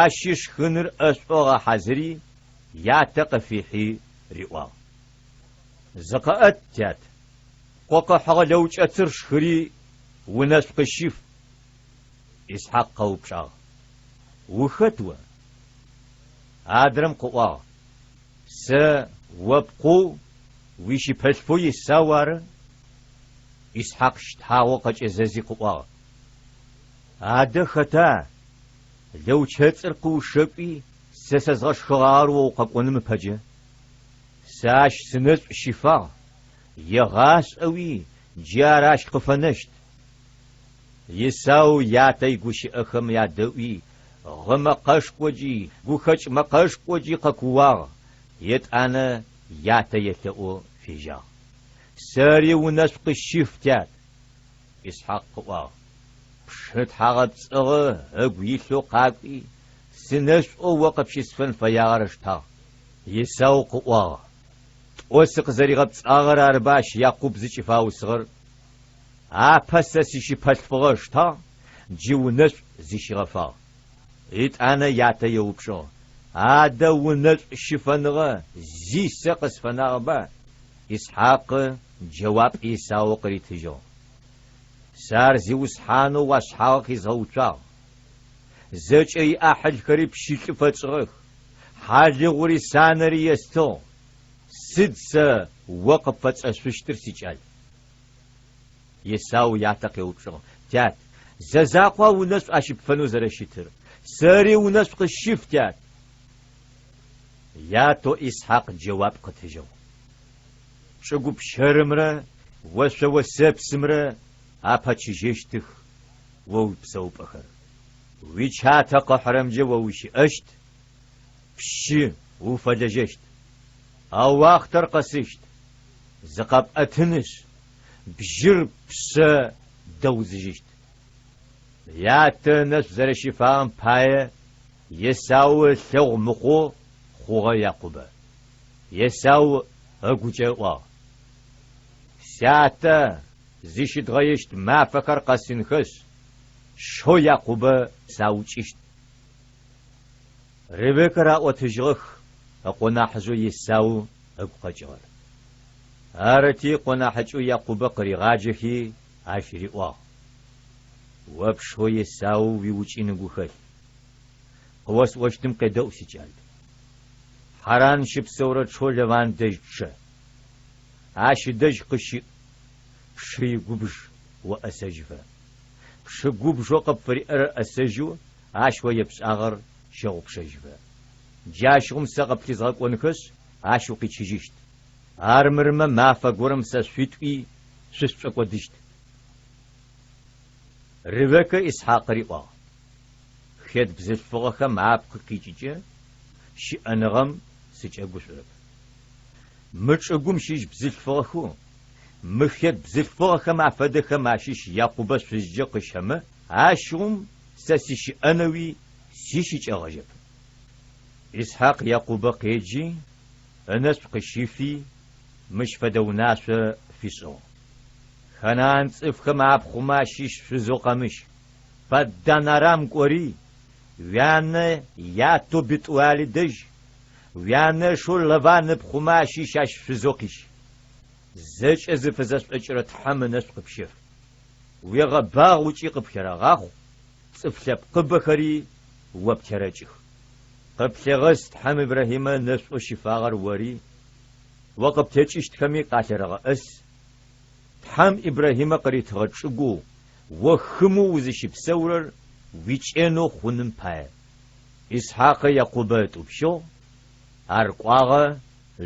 Ащи шхыныр ӏэшӏоу ыгъэхьазыри, ятэ къыфихьи риӏуагъ, Зыкъэӏэт, тят, пкъо къыхьыгъэ лэукӏэцыр шхыри, унэшӏу къысщиф. Исхьакъ къэупчӏагъ, Ухэт о? Адрэм къыӏуагъ, Сэ о пкъоу уищыпэлъфэу Есау ары. Исхьакъ щтагъэу къэкӏэзэзи къыӏуагъ, Адэ хэта лэучэцӏыр къыушэкӏуи сэ сэзгъэшхыгъагъэр о укъэкӏоным ыпэкӏэ? Сэ ащ сынэшӏу щифагъ, егъашӏэуи джы ар ащ къыфэнэщт. Есау ятэ игущыӏэхэм ядэӏуи, гъы мэкъэшхокӏи, гухэкӏ мэкъэшхокӏи къэкууагъ, етӏанэ ятэ елъэӏоу фежьагъ. Сэри унэшӏу къысщыф, тят! Исхьакъ къыӏуагъ. Пшы тхьагъэпцӏыгъэ ыгу илъэу къакӏуи, сынэшӏоу о къыпщысфэн фэягъэр ыштагъ. Исау къыӏуагъ, Тӏо сыкъызэригъэпцӏагъэр арыба ащ Якъуб зыкӏыфаусыгъэр? Апэ сэ сищыпэлъфыгъэ ыштагъ, джы унэшӏу зыщигъэфагъ. Етӏанэ ятэ еупчӏыгъ, Адэ унэшӏу щыфэныгъэ зи сэ къысфэнагъэба? Исхьакъы джэуап Исау къыритыжьыгъ, Сэ ар зиусхьанэу уашъхьагъы къизгъэуцуагъ. Зэкӏэ иӏахьылхэри пщылӏы фэтшӏыгъэх, хьалыгъури санэри естыгъ. Сыд сэ о къыпфэсшӏэшъущтыр, сикӏал? Исау ятэ къеупчӏыгъ, Тят, зэ закъуа унэшӏу ащыпфэнэу зэрэщытыр? Сэри унэшӏу къысщыф, тят! Ятэу Исхьакъ джэуап къытыжьыгъ, Чӏыгу пщэрымрэ ошъо осэпсымрэ апэчыжьэщтых о уипсэупӏэхэр. Уичатэ къыхьырэмкӏэ о ущыӏэщт, пшы уфэлэжьэщт. А уахътэр къэсыщт, зыкъэпӏэтынышъ, бжьыр пшъэ дэузыжьыщт. Ятэ ынэшӏу зэрэщыфагъэм пае Есау ылъэгъу мыхъоу хъугъэ Якъубэ. Есау ыгукӏэ ыӏуагъ, Сятэ зыщыдгъэещт мафэхэр къэсынхэшъ, сшэу Якъубэ саукӏыщт. Ревекэ раӏотыжьыгъэх ыкъо нахьыжъэу Есау ыгу къэкӏыгъэр. Арыти, ыкъо нахьыкӏэу Якъубэ къыригъаджэхи ащ риӏуагъ, О пшэу Есау уиукӏын ыгу хэлъ. Къыосӏощтым къедэӏу, сикӏал. Хьаран щыпсэурэ тшэу Лаван дэжь чъэ. Ащ ыдэжь къыщыӏ, пшы игубж оӏэсэжьыфэ. Пшы губжэу къыпфыриӏэр ӏэсэжьэу ащ о епшӏагъэр щэгъупшэжьыфэ. Джащыгъум сэ къыплъызгъэкӏонхэшъ, ащ укъичыжьыщт. Армырмэ, мафэ горэм сэ шъуитӏуи шъусшӏокӏодыщт. Ревеккэ Исхьакъ риӏуагъ, Хет бзылъфыгъэхэм апкъы къикӏыкӏэ щыӏэныгъэм сыкӏэгушӏурэп. Мы чӏыгум щыщ бзылъфыгъэхэу мы хет бзылъфыгъэхэм афэдэхэм ащыщ Якъубэ шъузкӏэ къыщэмэ, ащыгъум сэ сыщыӏэнэуи сищыкӏэгъэжьэп. Исхьакъ Якъубэ къеджи, ынэшӏу къыщифи, мыщ фэдэ унашъо фишӏыгъ, Ханаан цӏыфхэм апхъумэ ащыщ шъузэу къэмыщ. Паддан-Арам кӏори, уянэ ятэу Бэтӏуали дэжь, уянэшэу Лаван ыпхъумэ ащыщ ащ шъузэу къищ. Зэкӏэ зыфызэшӏокӏырэ Тхьэм ынэшӏу къыпщеф. Уегъэбагъу ыкӏи къыпхерэгъахъу, цӏыф лъэпкъыбэхэри о птерэкӏых. Къыплъегъэс Тхьэм Ибрахьимэ ынэшӏоу щыфагъэр ори, о къыптекӏыщтхэми къалъерэгъэӏэс. Тхьэм Ибрахьимэ къыритыгъэ чӏыгоу о хымэу узыщыпсэурэр уикӏэнэу хъуным пае. Исхьакъы Якъубэ ытӏупщыгъ, ар кӏуагъэ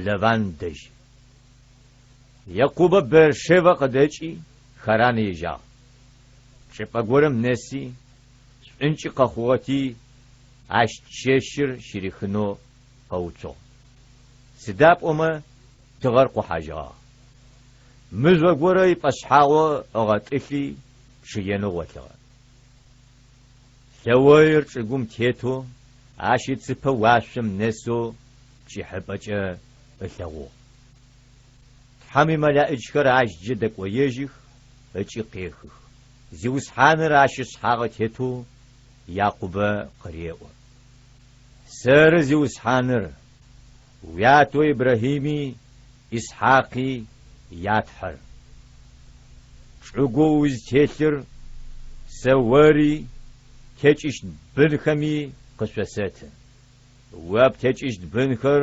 Лаван дэжь. Якъубэ Беэр-Шевэ къыдэкӏи, Харан ежьагъ. Чӏыпӏэ горэм нэси, шӏункӏы къэхъугъэти, ащ чэщыр щырихынэу къэуцугъ. Сыда пӏомэ тыгъэр къохьажьыгъагъ. Мыжъо горэ ипӏэшъхьагъо ыгъэтӏылъи, чъыенэу гъолъыгъэ. Лъэоир чӏыгум тетэу, ащ ыцыпэ уашъом нэсэу пкӏыхьыпӏэкӏэ ылъэгъугъ. Тхьэм имэлаӏичхэр ащджэ дэкӏоежьых ыкӏи къехых. Зиусхьаныр ащ ышъхьагъы тетэу Якъубэ къыреӏо, Сэры Зиусхьаныр, уятэу Ибрахьими Исхьакъи я Тхьэр. Чӏыгоу узтелъыр сэ ори птекӏыщт бынхэми къышъосэты. О птекӏыщт бынхэр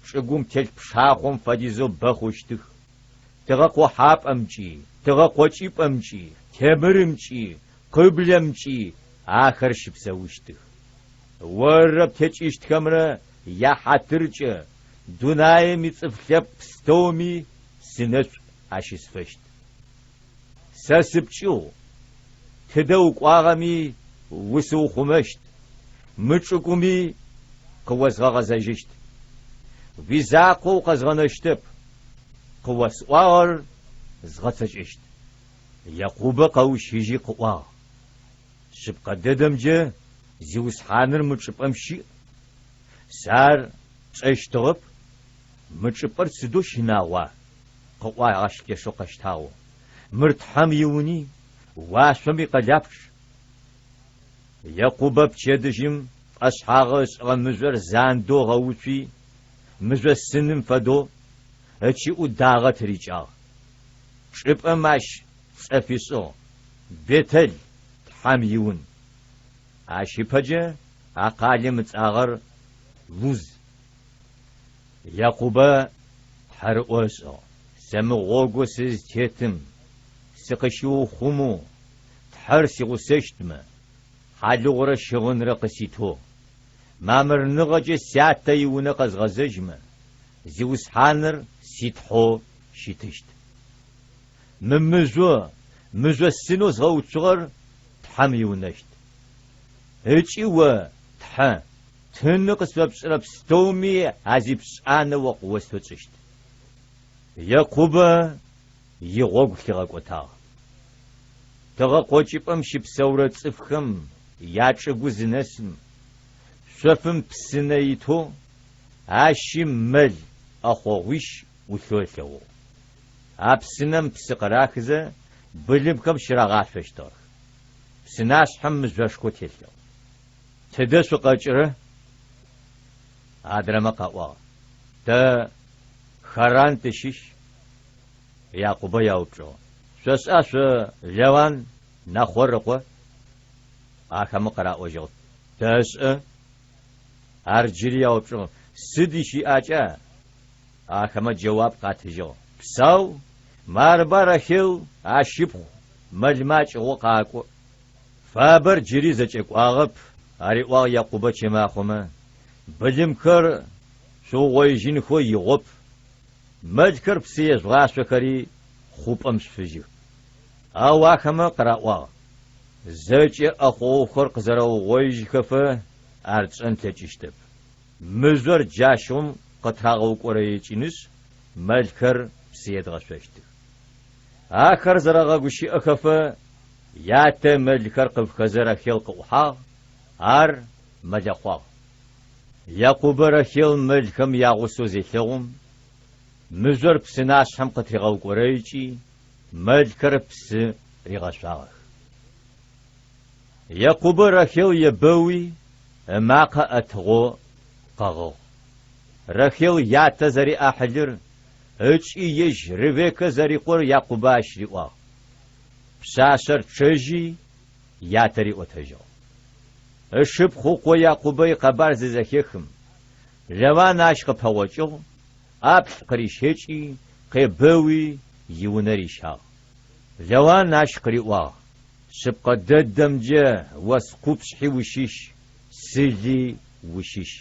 чӏыгум телъ пшахъом фэдизэу бэ хъущтых, тыгъэ къохьапӏэмкӏи, тыгъэ къокӏыпӏэмкӏи, темырымкӏи, къыблэмкӏи ахэр щыпсэущтых. Оррэ птекӏыщтхэмрэ яхьатыркӏэ дунаим ицӏыф лъэпкъ пстэуми сынэшӏу ащысфэщт. Сэ сыпкӏыгъу, тыдэ укӏуагъэми усыухъумэщт, мы чӏыгуми къыозгъэгъэзэжьыщт. Уизакъоу укъэзгъэнэщтэп, къыосӏуагъэр згъэцэкӏэщт. Якъубэ къэущыжьи къыӏуагъ, Шъыпкъэ дэдэмкӏэ Зиусхьаныр мы чӏыпӏэм щыӏ. Сэ ар тшӏэщтыгъэп. Мы чӏыпӏэр сыдэу щынагъуа! къыӏуагъ ащ лъэшэу къэщтагъэу. Мыр Тхьэм иуни, уашъом икъэлапчъ. Якъубэ пчэдыжьым пӏэшъхьагъы ышӏыгъэ мыжъор зандэу ыгъэуцуи, мыжъосыным фэдэу, ыкӏыӏу дагъэ тырикӏагъ. Чӏыпӏэм ащ цӏэ фишӏыгъ, Бэтэл, Тхьэм иун. Ащ ыпэкӏэ а къалэм ыцӏагъэр Луз. Якъубэ тхьэрыӏо ышӏыгъ, Сэ мы гъогоу сызтетым сыкъыщиухъумэу Тхьэр сигъусэщтмэ, хьалыгъурэ щыгъынрэ къыситэу, мамырныгъэкӏэ сятэ иунэ къэзгъэзэжьмэ, Зиусхьаныр си Тхьэу щытыщт. Мы мыжъо, мыжъосынэу згъэуцугъэр Тхьэм иунэщт. Ыкӏи о, Тхьэ, тыны къысфэпшӏырэ пстэуми азипшӏанэ о къыостэу тшӏыщт. Якъубэ игъогу лъигъэкӏотагъ. Тыгъэ къокӏыпӏэм щыпсэурэ цӏыфхэм ячӏыгу зынэсым, шъофым псынэ итэу, ащи мэл ӏэхъогъуищ ӏулъэу ылъэгъугъ. А псынэм псы къырахызэ, былымхэм щырагъашъощтыгъэх. Псынашъхьэм мыжъошхо телъыгъ. Тыдэ шъукъэкӏырэ? Адрэмэ къаӏуагъ, Тэ Харан тыщыщ. Якъубэ яупчӏыгъ, Шъошӏа шъо Лаван Нахъор ыкъо? Ахэмэ къыраӏожьыгъ, Тэшӏэ. Ар джыри яупчӏыгъ, Сыд ищыӏакӏа? Ахэмэ джэуап къатыжьыгъ, Псау, марба Рахел ащ ыпхъу мэлмэ акӏыгъоу къакӏо. Фабэр джыри зэкӏэкӏуагъэп, ариӏуагъ Якъубэ чэмахъомэ, былымхэр шъуугъоижьынхэу игъоп, мэлхэр псы ежъугъашъохэри хъупӏэм шъуфыжьых. Ау ахэмэ къыраӏуагъ, Зэкӏэ ӏэхъогъухэр къызэрэугъоижьхэфэ ар тшӏэн тлъэкӏыщтэп. Мыжъор джащыгъум къытырагъэукӏорэикӏынышъ, мэлхэр псы едгъэшъощтых. Ахэр зэрэгъэгущыӏэхэфэ, ятэ мэлхэр къыфхэзэ Рахел къыӏухьагъ, ар мэлэхъуагъ. Якъубэ Рахел мэлхэм ягъусэу зелъэгъум, мыжъор псынашъхьэм къытыригъэукӏорэикӏи, мэлхэр псы ригъэшъуагъэх. Якъубэ Рахел ебэуи, ымакъэ ӏэтыгъэу къэгъыгъ. Рахел ятэ зэриӏахьылыр ыкӏи ежь Ревеккэ зэрикъор Якъубэ ащ риӏуагъ. Пшъашъэр чъэжьи, ятэ риӏотэжьыгъ. Ышыпхъу ыкъо Якъубэ икъэбар зызэхехым, Лаван ащ къыпэгъокӏыгъ, ӏаплӏ къырищэкӏи, къебэуи, иунэ рищагъ. Лаван ащ къыриӏуагъ, Шъыпкъэ дэдэмкӏэ о скъупшъхьи ущыщ, сыли ущыщ.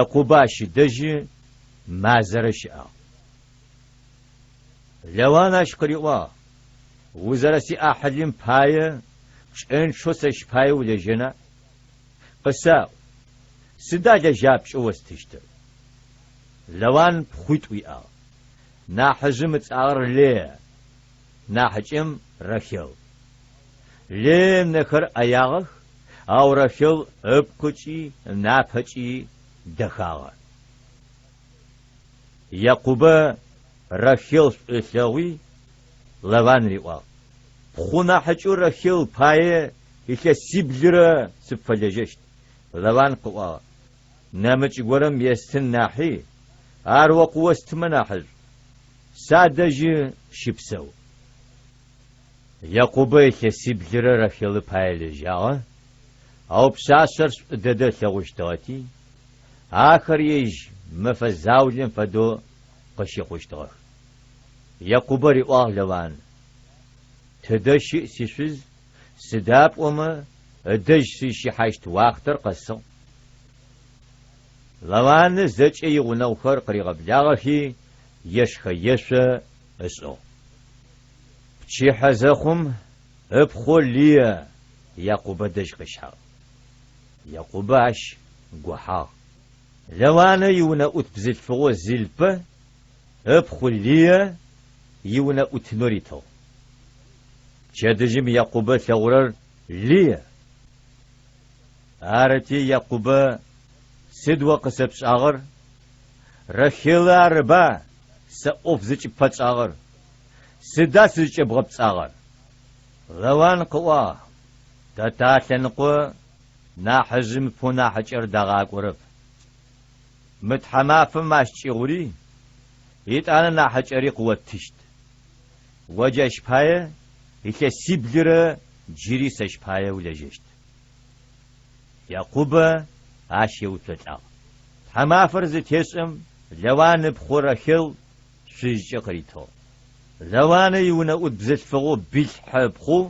Якъубэ ащ ыдэжьы мазэрэ щыӏагъ. Лаван ащ къыриӏуагъ, Узэрэсиӏахьылым пае пкӏэнчъэу сэщ пае улэжьэна? Къысаӏу, сыда лэжьапкӏэу остыщтыр? Лаван пхъуитӏу иӏагъ. Нахьыжъым ыцӏагъэр Леа, нахьыкӏэм Рахел. Леа ынэхэр ӏэягъэх, ау Рахел ыпкъыкӏи ынапэкӏи дэхагъэ. Якъубэ Рахел шӏу ылъэгъуи, Лаван риӏуагъ, Ппхъу нахьыкӏэу Рахел пае илъэсиблырэ сыпфэлэжьэщт. Лаван къыӏуагъ, Нэмыкӏ горэм естын нахьи, ар о къыостымэ нахьышӏу. Садэжьы щыпсэу. Якъубэ илъэсиблырэ Рахелы пае лэжьагъэ, ау пшъашъэр шӏу дэдэ ылъэгъущтыгъэти, ахэр ежь мэфэ заулэм фэдэу къыщыхъущтыгъэх. Якъубэ риӏуагъ Лаван, Тыдэ щыӏ сишъуз, сыда пӏомэ ыдэжь сызщихьащт уахътэр къэсыгъ. Лаваны зэкӏэ игъунэгъухэр къыригъэблагъэхи, ешхэ-ешъо ышӏыгъ. Пчыхьэ зэхъум ыпхъоу Лие Якъубэ дэжь къыщагъ. Якъубэ ащ гохьагъ. Лаванэ иунэӏут бзылъфыгъэу Зилпэ ыпхъу Лие. иунэӏутынэу ритыгъ. Пчэдыжьым Якъубэ ылъэгъурэр Лые. Арыти, Якъубэ, Сыд о къысэпшӏагъэр? Рахелы арыба сэ ӏоф зыкӏыпфэтшӏагъэр? Сыда сызкӏэбгъэпцӏагъэр? Лаван къыӏуагъ, Тэ талъэныкъо нахьыжъым ыпэу нахьыкӏэр дагъакӏорэп. Мы тхьамафэм ащ кӏыгъури, етӏанэ нахьыкӏэри къыоттыщт. О джащ пае илъэсиблырэ джыри сэщ пае улэжьэщт. Якъубэ ащ еуцолӏагъ. Тхьамафэр зытешӏэм, Лаван ыпхъу Рахел шъузкӏэ къыритыгъ. Лаванэ иунэӏут бзылъфыгъэу Билхьэ ыпхъу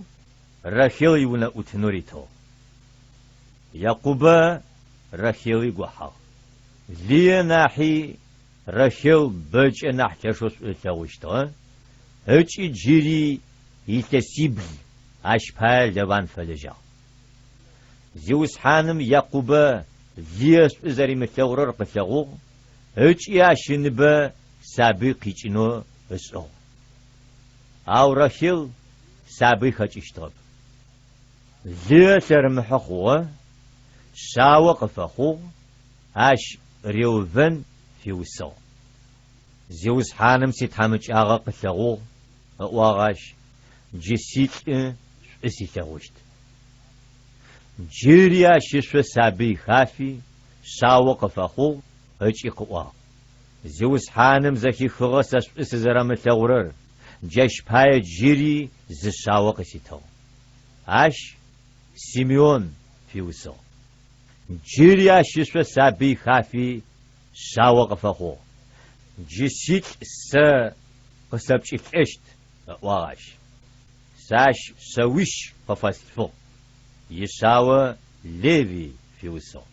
Рахел иунэӏутынэу ритыгъ. Якъубэ Рахели гохьагъ. Лые нахьи Рахел бэкӏэ нахь лъэшэу шӏу ылъэгъущтыгъэ ыкӏи джыри илъэсибл ащ пае Лаван фэлэжьагъ. Зиусхьаным Якъубэ Лые шӏу зэримылъэгъурэр къылъэгъугъ ыкӏи ащ ыныбэ сабый къикӏынэу ышӏыгъ. Ау Рахел сабый хэкӏыщтыгъэп. Лые лъэрымыхьэ хъугъэ, шъао къыфэхъугъ, ащ Реувен фиусыгъ. Зиусхьаным ситхьамыкӏагъэ къылъэгъугъ, ыӏуагъ ащ, джы силӏы шӏу силъэгъущт. Джыри ащ ышъо сабый хафи, шъао къыфэхъугъ ыкӏи къыӏуагъ, Зиусхьаным зэхихыгъэ сэ шӏу сызэрэмылъэгъурэр, джащ пае джыри зы шъао къыситыгъ. Ащ Симеон фиусыгъ. Джыри ащ ышъо сабый хафи, шъао къыфэхъугъ. Джы силӏ сэ къысэпкӏылӏэщт, ыӏуагъ ащ. Сэ ащ шъэуищ къыфэслъфыгъ, ишъао Левий фиусыгъ.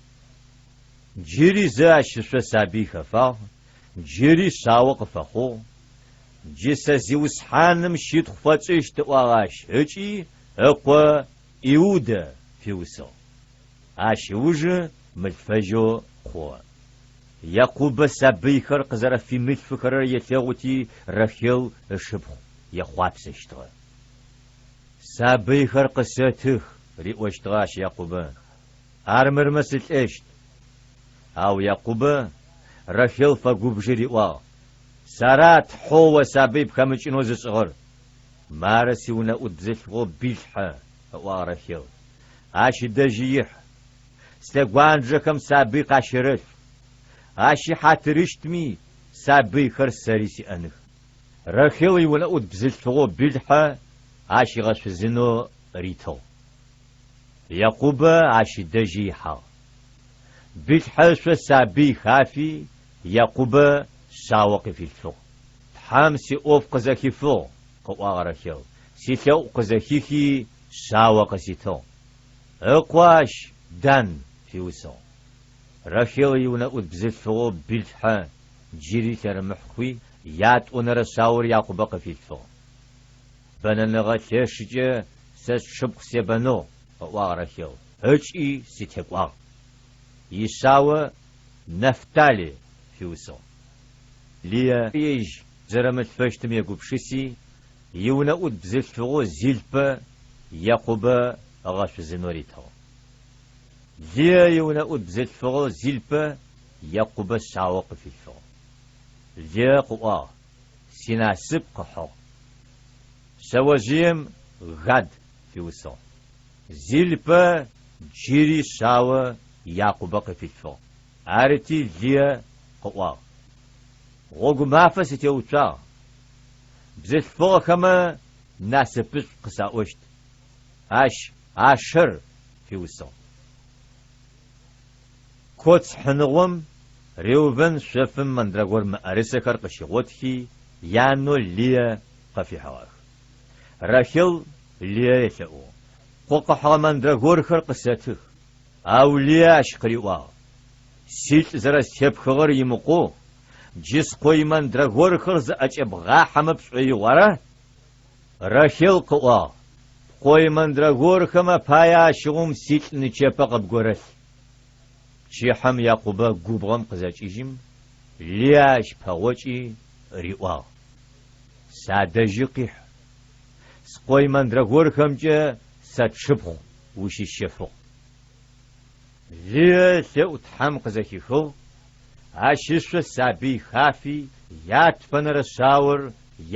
Джыри зэ ащ ышъо сабый хэфагъ, джыри шъао къыфэхъугъ. Джы сэ Зиусхьаным щытхъу фэтшӏыщт, ыӏуагъ ащ ыкӏи ыкъо Иудэ фиусыгъ. Ащ ыужы мылъфэжьэу хъугъэ. Якъубэ сабыйхэр къызэрэфимылъфыхэрэр елъэгъути, Рахел ышыпхъу ехъуапсэщтыгъэ. Сабыйхэр къысэтых, риӏощтыгъэ ащ Якъубэ, армырмэ сылӏэщт. Ау Якъубэ Рахел фэгубжи риӏуагъ, Сэра Тхьэу о сабый пхэмыкӏынэу зышӏыгъэр? Мары сиунэӏут бзылъфыгъэу Билхьэ, ыӏуагъ Рахел, ащ ыдэжьи ихь. Слъэгуанджэхэм сабый къащэрэлъф. Ащ ихьатырыщтми, сабыйхэр сэри сиӏэных. Рахел иунэӏут бзылъфыгъэу Билхьэ ащ ыгъэшъузынэу ритыгъ. Якъубэ ащ ыдэжьи ихьагъ. Билхьэ ышъо сабый хафи, Якъубэ шъао къыфилъфыгъ. Тхьэм сиӏоф къызэхифыгъ, къыӏуагъ Рахел, силъэӏу къызэхихи, шъао къыситыгъ. Ыкъо ащ Дан фиусыгъ. Рахел иунэӏут бзылъфыгъэу Билхьэ джыри лъэрымыхь хъуи, ятӏонэрэ шъаор Якъубэ къыфилъфыгъ. Бэнэныгъэ лъэшыкӏэ сэ сшыпхъу себэныгъ, ыӏуагъ Рахел, ыкӏи сытекӏуагъ. Ишъао Нафтали фиусыгъ. Лые ежь зэрэмылъфэщтым егупшыси, иунэӏут бзылъфыгъэу Зилпэ Якъубэ ыгъэшъузынэу ритыгъ. Лые иунэӏут бзылъфыгъэу Зилпэ Якъубэ шъао къыфилъфыгъ. Лые къыӏуагъ, Синасып къыхьыгъ. Шъэожъыем Гад фиусыгъ. Зилпэ джыри шъао Якъубэ къыфилъфыгъ. Арыти Лые къыӏуагъ, Гъогу мафэ сытеуцуагъ, бзылъфыгъэхэмэ насыпышӏу къысаӏощт. Ащ Ашэр фиусыгъ. Коц хьыныгъом Реувен шъофым мандрагор мыӏэрысэхэр къыщигъотхи, янэу Лые къыфихьыгъэх. Рахел Лые елъэӏугъ, Пкъо къыхьыгъэ мандрагорхэр къысэтых. Ау Лые ащ къыриӏуагъ, Силӏ зэрэстепхыгъэр имыкъоу, джы скъо имандрагорхэр зыӏэкӏэбгъахьэмэ пшӏоигъу, ара? Рахел къыӏуагъ, Пкъо имандрагорхэм апае ащыгъум силӏ нычэпэ къыбгорэлъ. Пчыхьэм Якъубэ губгъом къызэкӏыжьым, Лые ащ пэгъокӏи, риӏуагъ. Садэжьы къихь. Скъо имандрагорхэмкӏэ сэ тшыпхъу ущысщэфыгъ. Лые ылъэӏу Тхьэм къызэхихыгъ, ащ ышъо сабый хафи, ятфэнэрэ шъаор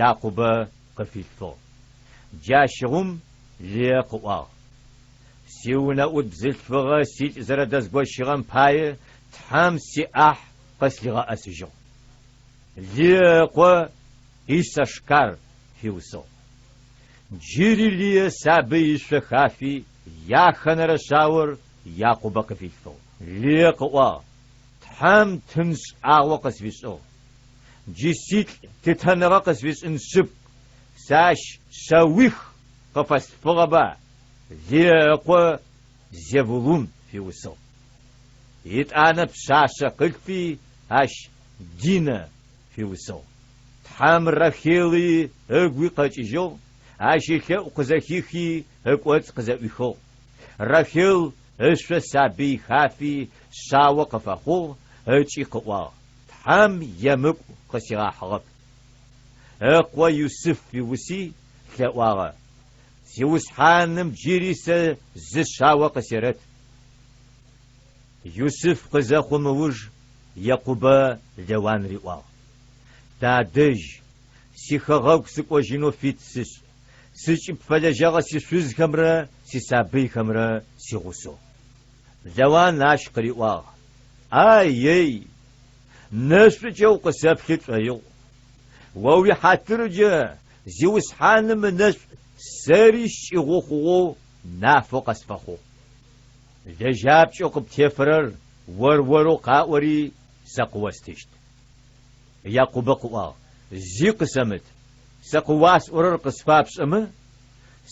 Якъубэ къыфилъфыгъ. Джащыгъум Лые къыӏуагъ, Сиунэӏут бзылъфыгъэ силӏ зэрэдэзгощыгъэм пае Тхьэм сиӏахь къыслъигъэӏэсыжьыгъ. Лые ыкъо Иссашкар фиусыгъ. Джыри Лые сабый ышъо хафи, яхэнэрэ шъаор Якъубэ къыфилъфыгъ. Лые къыӏуагъ, Тхьэм тын шӏагъо къысфишӏыгъ. Джы силӏ лъытэныгъэ къысфишӏын шъыпкъ, сэ ащ шъэуих къыфэслъфыгъэба, Лые ыкъо Зевулун фиусыгъ. Етӏанэ пшъашъэ къылъфи, ащ Динэ фиусыгъ. Тхьэм Рахели ыгуи къэкӏыжьыгъ, ащ илъэӏу къызэхихи, ыкӏоцӏ къызэӏуихыгъ. Рахел ышъо сабый хафи, шъао къыфэхъугъ ыкӏи къыӏуагъ, Тхьэм емыкӏу къысигъахьыгъэп. Ыкъо Юсыф фиуси, лъэӏуагъэ, Зиусхьаным джыри сэ зы шъао къысерэт. Юсыф къызэхъум ыуж Екъубэ Лэуан риӏуагъ, Тадэжь, сихэгъэгу сыкӏожьынэу фит сышӏ, сыкӏыб фэлэжьэгъэ сишъузхэмрэ сисабыйхэмрэ сигъусэу. Лэуан ащ къыриӏуагъ, Ай-ей, нэшӏукӏэ укъысэплъы пшӏоигъу. О уихьатыркӏэ Зиусхьаным ынэшӏу сэри скӏыгъу хъугъэу нафэу къысфэхъугъ. Лэжьапкӏэу къыптефэрэр ор-орэу къаӏори, сэ къыостыщт. Якъубэ къыӏуагъ, Зи къысэмыт, сэ къыуасӏорэр къысфапшӏэмэ,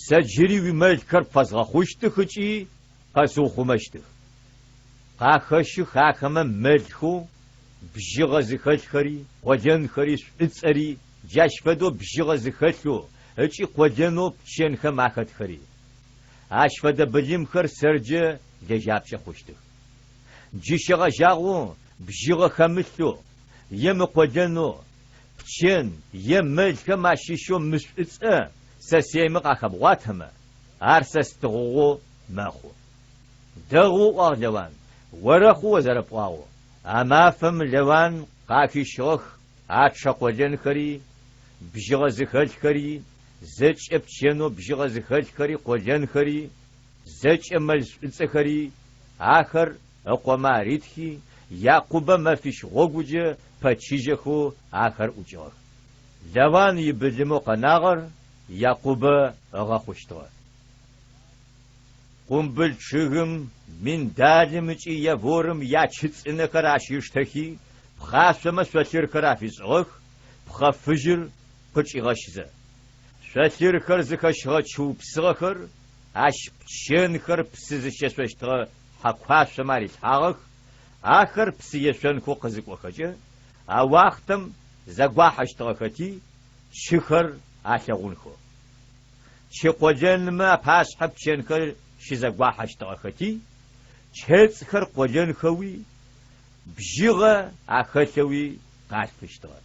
сэ джыри уимэлхэр пфэзгъэхъущтых ыкӏи къэсыухъумэщтых. Къахэщых ахэмэ мэлхэу бжьыгъэ зыхэлъхэри, къолэнхэри, шӏуцӏэри, джащ фэдэу бжьыгъэ зыхэлъэу ыкӏи къолэнэу пчэнхэм ахэтхэри. Ащ фэдэ былымхэр сэрджэ лэжьапкӏэ хъущтых. Джы щегъэжьагъэу бжьыгъэ хэмылъэу е мыкъолэнэу, пчэн е мэлхэм ащыщэу мышӏуцӏэ сэсыемэ къахэбгъуатэмэ, ар сэ стыгъугъэу мэхъу. Дэгъу, ыӏуагъ Лэуан, орэхъу о зэрэпӏуагъэу. А мафэм Лэуан къахищыгъэх ачъэ къолэнхэри, бжьыгъэ зыхэлъхэри, зэкӏэ пчэнэу бжьыгъэ зыхэлъхэри къолэнхэри, зэкӏэ мэл шӏуцӏэхэри, ахэр ыкъомэ аритхи, Якъубэ мэфищ гъогуджэ пэчыжьэхэу ахэр ӏукӏыгъэх. Лаван ибылымэу къэнагъэр Якъубэ ыгъэхъущтыгъэ. Къумбыл чъыгым, миндалым ыкӏи яворым ячы цӏынэхэр ащ ыштэхи, пхъашъомэ шъолъырхэр афишӏыгъэх, пхъэ фыжьыр къычӏигъэщзэ. Шъолъырхэр зыхэщыгъэ чыупсыгъэхэр ащ пчэнхэр псы зыщешъощтыгъэ хьэкуашъомэ арилъхьагъэх, ахэр псы ешъонхэу къызыкӏохэкӏэ, а уахътэм зэгуахьэщтыгъэхэти, чыхэр алъэгъунхэу. Чы къолэнмэ апашъхьэ пчэнхэр щызэгуахьэщтыгъэхэти, чэцӏхэр къолэнхэуи, бжьыгъэ ахэлъэуи къалъфыщтыгъэ.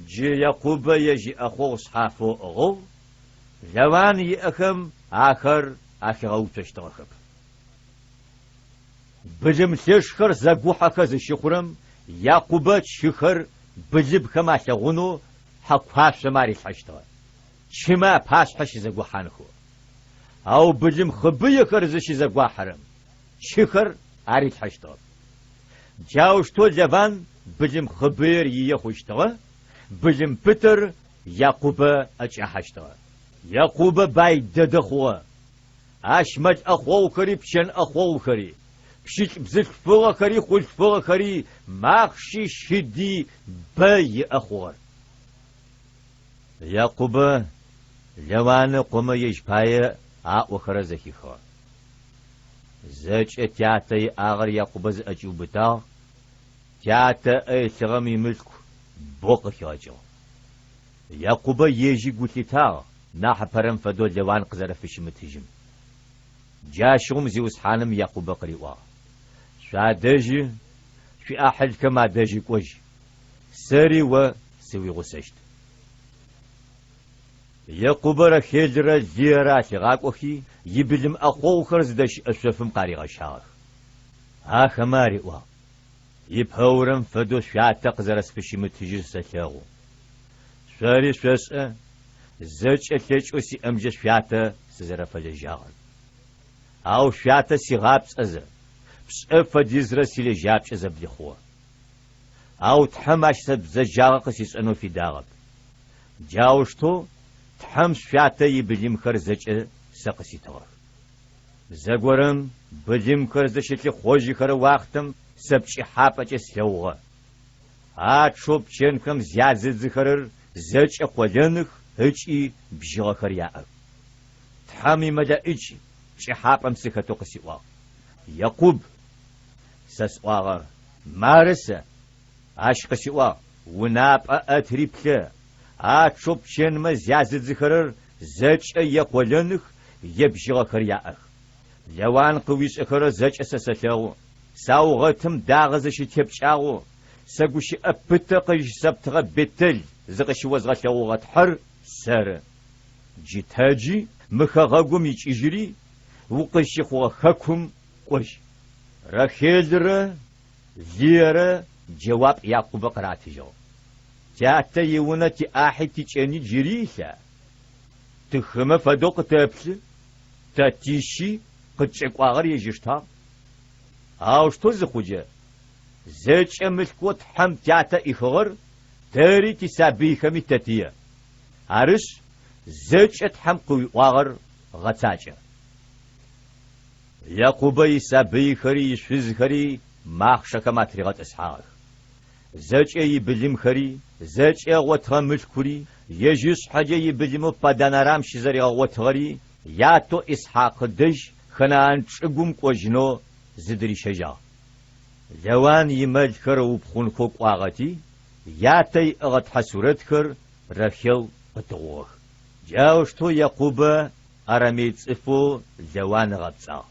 Джы Якъубэ ежь иӏэхъогъу шъхьафэу ыӏыгъыгъ, Лаван иӏэхэм ахэр ахигъэуцощтыгъэхэп. Былым лъэшхэр зэгухьэхэ зыщыхъурэм Якъубэ чыхэр былымхэм алъэгъунэу хьэкуашъомэ арилъхьэщтыгъэ, чымэ апашъхьэ щызэгохьанхэу. Ау былым хъыбыехэр зыщызэгуахьэрэм чыхэр арилъхьэщтыгъэп. Джаущтэу Лаван былым хъыбыер ие хъущтыгъэ, былым пытэр Якъубэ ӏэкӏахьэщтыгъэ. Якъубэ бай дэдэ хъугъэ. Ащ мэл ӏэхъогъухэри пчэн ӏэхъогъухэри, пщылӏ бзылъфыгъэхэри хъулъфыгъэхэри, махъши щыди бэ иӏэ хъугъэр. Якъубэ Лаван ыкъомэ ежь пае аӏохэрэр зэхихыгъэ. Зэкӏэ тятэ иӏагъэр Якъубэ зыӏэкӏиубытагъ, тятэ ыӏэ илъыгъэм имылъку бэу къыхигъэкӏыгъ. Якъубэ ежьи гу лъитагъ нахьыпэрэм фэдэу Лаван къызэрэфыщымытыжьым. Джащыгъум Зиусхьаным Якъубэ къыриӏуагъ, Шъуадэжьы, шъуиӏахьылхэм адэжьы кӏожь, сэри о сыуигъусэщт. Екъубэ Рахелрэ Лыерэ алъигъакӏохи, ибылым ӏэхъогъухэр зыдэщыӏэ шъофым къаригъэщагъэх. Ахэмэ ариӏуагъ, Ипэурэм фэдэу шъуятэ къызэрэсфыщымытыжьыр сэлъэгъу. Шъори шъошӏэ, зэкӏэ лъэкӏэу сиӏэмкӏэ шъуятэ сызэрэфэлэжьагъэр. Ау шъуятэ сигъапцӏэзэ, пшӏэ фэдизрэ силэжьапкӏэ зэблихъугъэ. Ау Тхьэм ащ сэ бзэджагъэ къысишӏэнэу фидагъэп. Джаущтэу Тхьэм шъуятэ ибылымхэр зэкӏэ сэ къыситыгъэх. Зэгорэм былымхэр зыщылъыхъожьыхэрэ уахътэм сэ пкӏыхьапӏэкӏэ слъэгъугъэ. Ачъэу пчэнхэм зязыдзыхэрэр зэкӏэ къолэных ыкӏи бжьыгъэхэр яӏэх. Тхьэм имэлэӏич пкӏыхьапӏэм сыхэтэу къысиӏуагъ, Екъуб! Сэ сӏуагъэ, Мары сэ! Ащ къысиӏуагъ, Унапӏэ ӏэтри плъэ, ачъэу пчэнмэ зязыдзыхэрэр зэкӏэ е къолэных, е бжьыгъэхэр яӏэх. Лаван къыуишӏэхэрэр зэкӏэ сэ сэлъэгъу. Саугъэтым дагъэ зыщытепкӏагъэу, сэ гущыӏэ пытэ къызщысэптыгъэ Бэтэл зыкъыщыозгъэлъэгъугъэ Тхьэр сэры. Джы тэджи, мы хэгъэгум икӏыжьыри, укъызщыхъугъэ хэкум кӏожь. Рахелрэ Лыерэ джэуап Якъубэ къыратыжьыгъ, Тятэ иунэ тиӏахьи тикӏэни джыри илъа? Тыхымэ фэдэу къытэплъы, тэ тищи къыткӏэкӏуагъэр ежь ыштагъ. Аущтэу зыхъуджэ, зэкӏэ мылъкоу Тхьэм тятэ ӏихыгъэр тэри тисабыйхэми тэтые. Арышъ, зэкӏэ Тхьэм къыуиӏуагъэр гъэцакӏэ. Якъубэ исабыйхэри ишъузхэри махъшэхэм атыригъэтӏысхьагъэх. Зэкӏэ ибылымхэри, зэкӏэ ыгъотыгъэ мылъкури, ежь ышъхьэкӏэ ибылымэу Паддан-Арам щызэригъэгъотыгъэри ятэу Исхьакъ ыдэжь Ханаан чӏыгум кӏожьынэу зыдырищэжьагъ. Лаван имэлхэр ыупхъунхэу кӏуагъэти, ятэ иӏэгъэ тхьэ сурэтхэр Рахел къытыгъугъэх. Джаущтэу Якъубэ арамей цӏыфэу Лаван ыгъэпцӏагъ.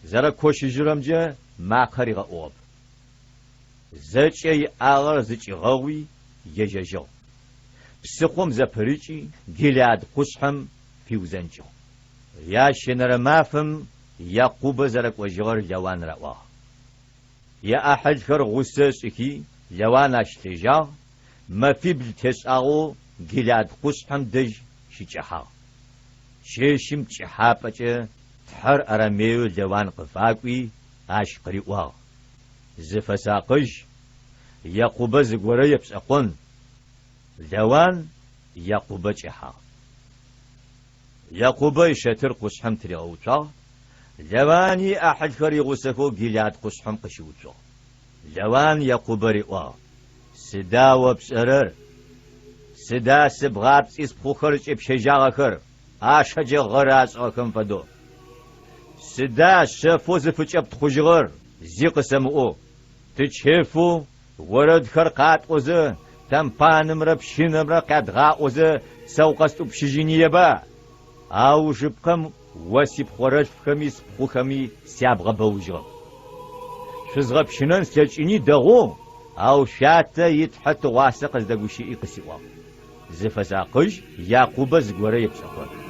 Зэрэкощыжьырэмкӏэ макъэ ригъэӏугъэп. Зэкӏэ иӏагъэр зыкӏигъэгъуи ежьэжьыгъ. Псыхъом зэпырыкӏи, Гилеад къушъхьэм фиузэнкӏыгъ. Ящэнэрэ мафэм Якъубэ зэрэкӏожьыгъэр Лаван раӏуагъ. Иӏахьылхэр гъусэ ышӏыхи, Лаван ащ лъежьагъ, мэфибл тешӏагъэу Гилеад къушъхьэм дэжь щыкӏэхьагъ. Чэщым пкӏыхьапӏэкӏэ Тхьэр арамееу Лаван къыфакӏуи, ащ къыриӏуагъ, Зыфэсакъыжь, Якъубэ зыгорэ епшӏэкъон. Лаван Якъубэ кӏэхьагъ. Якъубэ ищэтыр къушъхьэм тыригъэуцуагъ, Лавани иӏахьылхэр игъусэхэу Гилеад къушъхьэм къыщыуцугъ. Лаван Якъубэ риӏуагъ, Сыда о пшӏэрэр? Сыда сыбгъапцӏи спхъухэр зыкӏепщэжьагъэхэр, ӏашэкӏэ гъэры ашӏыгъэхэм фэдэу? Сыда шъэфэу зыфыкӏэптхъужьыгъэр, зи къысэмыӏоу? Тычэфэу орэдхэр къатӏозэ, тэмпанымрэ пщынэмрэ къядгъаӏозэ сэ укъэстӏупщыжьыныеба? Аужыпкъэм о сипхъорэлъфхэми спхъухэми сябгъэбэужьыгъэп. Шъузгъэпщынэн слъэкӏыни дэгъоу, ау шъуятэ и Тхьэ тыгъуасэ къыздэгущыӏи къысиӏуагъ, Зыфэсакъыжь, Якъубэ зыгорэ епшӏэкъон.